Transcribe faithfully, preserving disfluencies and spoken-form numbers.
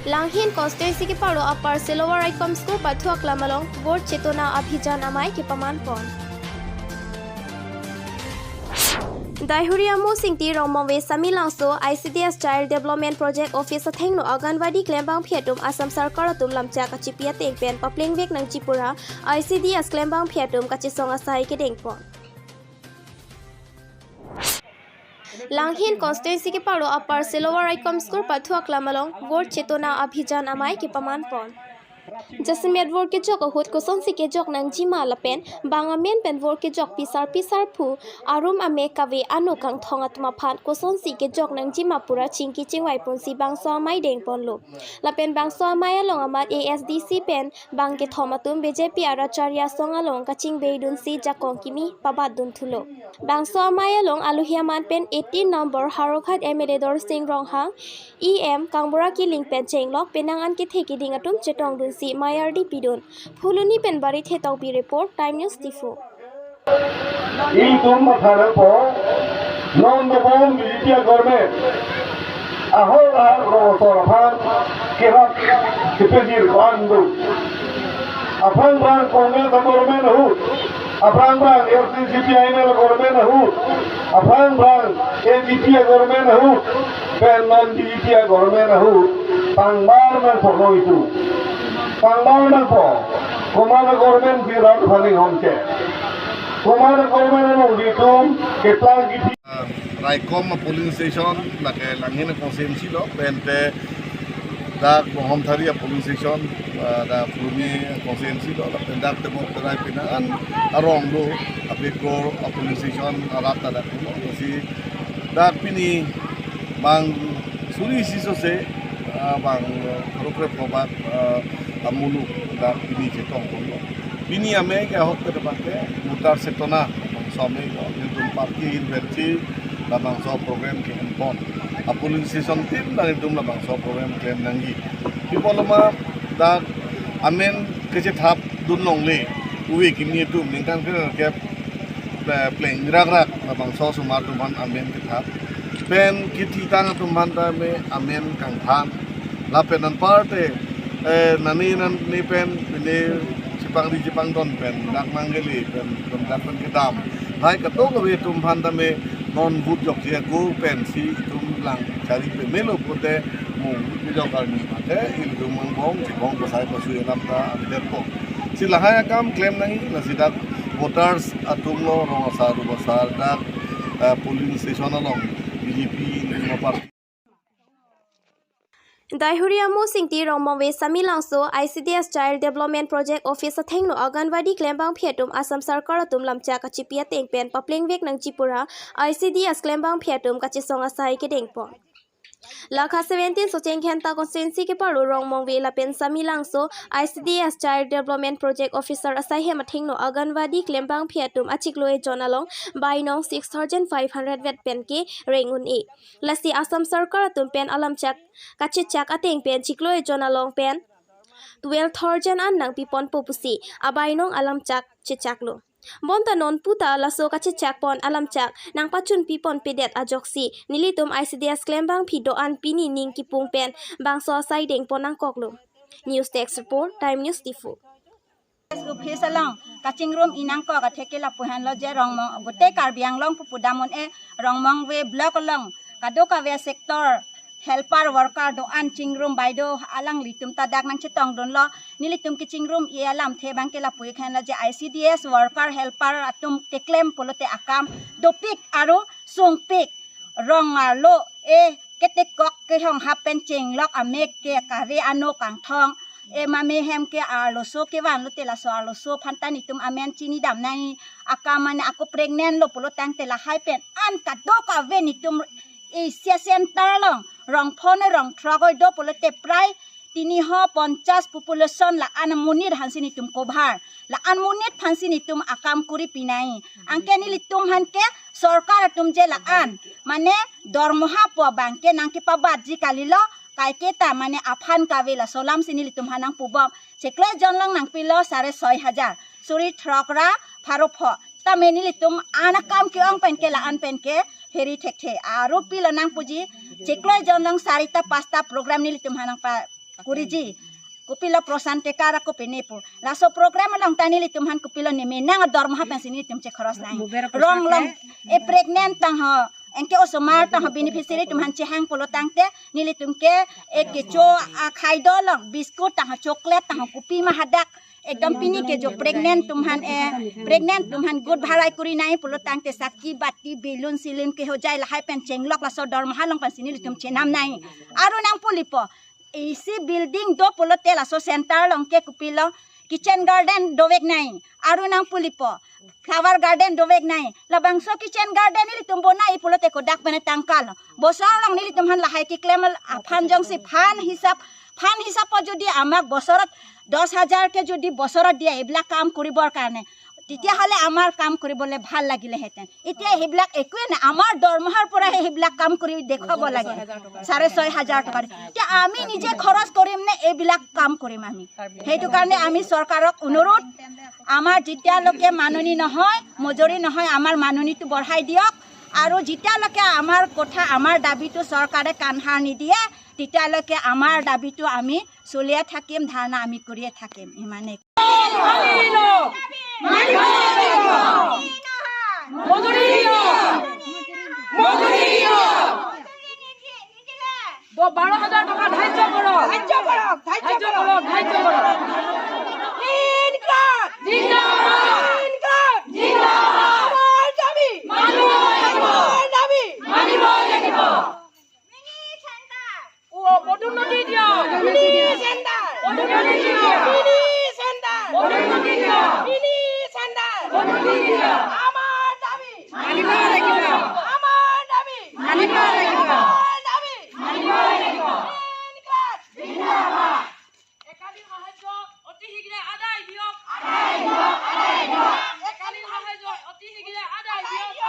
Langhin constituency keparo Upper Silowa Raikom School pathu aklam along Vote Chetona Abhijan amei kepaman pon. Daihuri Amosingti Rongmongve Samelangso I C D S Child Development Project Office athengno Anganwadi klembangpi atum Assam Sarkar atum lamchak kachipi ateng pen paplengvek nangji pu ra I C D S klembangpi atum kachesong asai kedeng pon. Langhin constituency keparo Upper Silowa Raikom School pathu aklam along Vote Chetona Abhijan amei kepaman pon. Jasemet vote kejok ahut kosonsi kejok nangji ma lapen bang amen pen vote kejok pisar pisar phu arum ame kave ano kangthong atum aphan kosonsi kejok nangji ma pu ra chingki chingvai ponsi bangso amei deng ponlo. Lapen bangso amei along amat A S D C pen bang kethom atum B J P arat Charya Song along kachingvei dunsi jakong kimi pabat dun thulo. Bangso amei along alohi aman pen eighteen number Howraghat M L A Dorsing Ronghang, E M Kangbura Killing pen chenglok penang an kethe keding atum chetong dunsi mei ardi pidun. Phuloni pen Barithe Tokbi report, Time News Diphu. Itum matha nangpo, non dobom B J P government ahor ahor rong asor aphan kerap kepejir ko-an do. Aphrang bang Congress government ahut, aphrang bang F C C P I N L government ahut, aphrang bang A G P government ahut, pen non B J P government ahut, pangbar nangpo noi tu. Pangbar nangpo, komat government si rat phaning hom che. Komat government along itum keplang kithi. Raikom a polling station, lake Langhin constituency lo, pen te dak Bonghomthari a polling station, ah, dak Phuloni constituency lo, lapen dak Tebok Terai penang an arong do, Abekor a polling station, arat ta dak lo, si dak pini bang suri isi sose, ah, bang, ah, rukre probak, ah, amuluk dak pini chetong ponlo. Pini amei ke ahok ke depan ke Voter Chetona, bangso amei lo, nelitum party inversi, labangso program ke-en pon. A polling station tin nelitum labangso program ke-en nangji. Pi apotlo ma dak amen kechethap dun longle, uve kimi atum ningkan ke, ke, eh, pleng rak rak labangso osomar atum aphan amen kethap. Pen kethitang atum aphan ta me amen kangthan. Lapen anpar te, eh, nani nani pen, pine chepangri chepangdon pen, dak nangkele pen, pen dak pen kedam. Lahai kadokave atum aphan ta me non vote jokji ako pensi itum lang chari pemelo pute mung kejok arni mate ilitum angbong chibong pasai pasui alam ta avedetpo. Si lahai akam klem nangji, lasi dak voters atum lo, rong asar, rup asar dak, eh, polling station along B J P ilitum apar. Daihuri Amosingti Rongmongve Samelangso I C D S Child Development Project Office athengno Anganwadi klembangpi atum Assam Sarkar atum lamchak kachipi ateng pen paplengvek nangji pu ra I C D S klembangpi atum kachesong asai kedeng pon. Lakha seventeen Socheng Dhenta constituency keparo Rongmongve lapen Samelangso I C D S Child Development Project Officer asai hem athengno Anganwadi klembangpi atum achiklo ejon along bainong six thousand five hundred vet pen kereng un-e. Lasi Assam Sarkar atum pen alamchak kachechak ateng pen chiklo ejon along pen twelve thousand an nangpi ponpo pusi abainong alamchak chechaklo. Bonta non puta laso kachechak pon alamchak nangpachunpi ponpedet ajoksi nelitum I C D S klembangpi do-an pini ning kipung pen bangso asai deng pon nangkoklo. News Desk Report, Time News Diphu. Office along kachingrum inangkok atheke lapu henlo je Rongmong, gute Karbi Anglong pu pudam un-e, Rongmongve block along kadokave sector helper worker do-an chingrum baido alanglitum ta dak nangchetong dunlo. Nelitum kachingrum-e alamthe abangke lapu henlo je I C D S worker helper atum keklem pulote akam dopik aru sungpik, rong arlo, eh, ketekok kehong hap pen chenglok amek ke kave ano kangthong, eh, mame hem ke arloso kevan lote laso arloso aphan ta nelitum amen chinidam nangji. Akam mane ako pregnant lo pulo tangte lahai pen an kadokave nelitum Asia Center along rong phongo rong throk oi do pulote prai tiniho ponchas population la-an amonit aphansi nelitum cover, la-an monit aphansi nelitum akam kuri pinangji. Anke nelitum aphan ke sorkar atum je la-an mane dormoha po abangke nangkepabatji kalilo, kaiketa mane aphan kave laso alamsi nelitum aphan nangpubom. Chiklo ejon along nangpilo sare soi hajar, suri throk ra pharo pho. Tame nelitum an akam ke-ong pen ke la-an pen ke heri thekthe. Aru pilo nangpuji, chiklo ejon along sarita pasta program nelitum aphan nangpa Kuriji, kopilo Prashant Tekar ako pine pu. Laso program along ta nelitum aphan kopilo ne menang dormoha pensi nelitum chekhoros nai. Rong along, e pregnant tang ho, anke osomar tang ho beneficiary atum aphan chehang pulo tangte, nelitum ke, e kecho akhai do along, biscuit tang ho, chocolate tang ho, kopi ma hadak, ekdom pini ke jo pregnant atum aphan, e, pregnant atum aphan good bharai kuri nai pulo tangte sakki bati balloon silin ke hojai lahai pen chenglok laso dormoha along pensi nelitum chenam nai. Aru nangpulipo. Isi building do pulote laso center along ke kopilo kitchen garden dovek nai. Aru nangpulipo. Flower garden dovek nai. Labangso kitchen garden nelitum bonai pulote kodak pen tangka lo. Bosor along nelitum aphan lahai keklem aphan jongsi fund hisap, fund hisap pu jodi amak bosorot দশ হাজার ke jodi bosorot diya ebilak kam koribor karne, তেতিয়াহ'লে আমাৰ কাম কৰিবলৈ ভাল লাগিলেহেঁতেন। এতিয়া সেইবিলাক একোৱে নাই, আমাৰ দৰমহাৰ পৰাহে সেইবিলাক কাম কৰি দেখুৱাব লাগে, চাৰে ছয় হাজাৰ টকা দি। এতিয়া আমি নিজে খৰচ কৰিম নে এইবিলাক কাম কৰিম আমি? সেইটো কাৰণে আমি চৰকাৰক অনুৰোধ, আমাৰ যেতিয়ালৈকে মাননি নহয়, মজুৰি নহয়, আমাৰ মাননিটো বঢ়াই দিয়ক। আৰু যেতিয়ালৈকে আমাৰ কথা, আমাৰ দাবীটো চৰকাৰে কাণসাৰ নিদিয়ে, তেতিয়ালৈকে আমাৰ দাবীটো আমি চলিয়ে থাকিম, ধৰ্ণা আমি কৰিয়ে থাকিম। ইমানেই। মানি লওক, মানিব লাগিব। মজুৰি দিয়ক, মজুৰি দিয়ক। দহ, বাৰ হাজাৰ টকা ধাৰ্য কৰক। ধাৰ্য কৰক, ধাৰ্য ধাৰ্য কৰক। কৰক, ধাৰ্য কৰক। ইনকলাব! জিন্দাবাদ! ইনকলাব! জিন্দাবাদ! আমাৰ দাবী! মানিব লাগিব! আমাৰ দাবী! মানিব লাগিব! Mini centre! অ, পদোন্নতি দিয়ক! Mini centre! পদোন্নতি দিয়ক! Mini centre! পদোন্নতি দিয়ক! Mini centre! পদোন্নতি দিয়ক! আমাৰ দাবী! মানিব লাগিব! আমাৰ দাবী! মানিব লাগিব! আমাৰ দাবী! মানিব লাগিব! ইনকলাব! জিন্দাবাদ! একালিৰ সাহায্য অতি শীঘ্ৰে আদায় দিয়ক! আদায় দিয়ক! আদায় দিয়ক! একালিৰ সাহায্য অতি শীঘ্ৰে আদায় দিয়ক!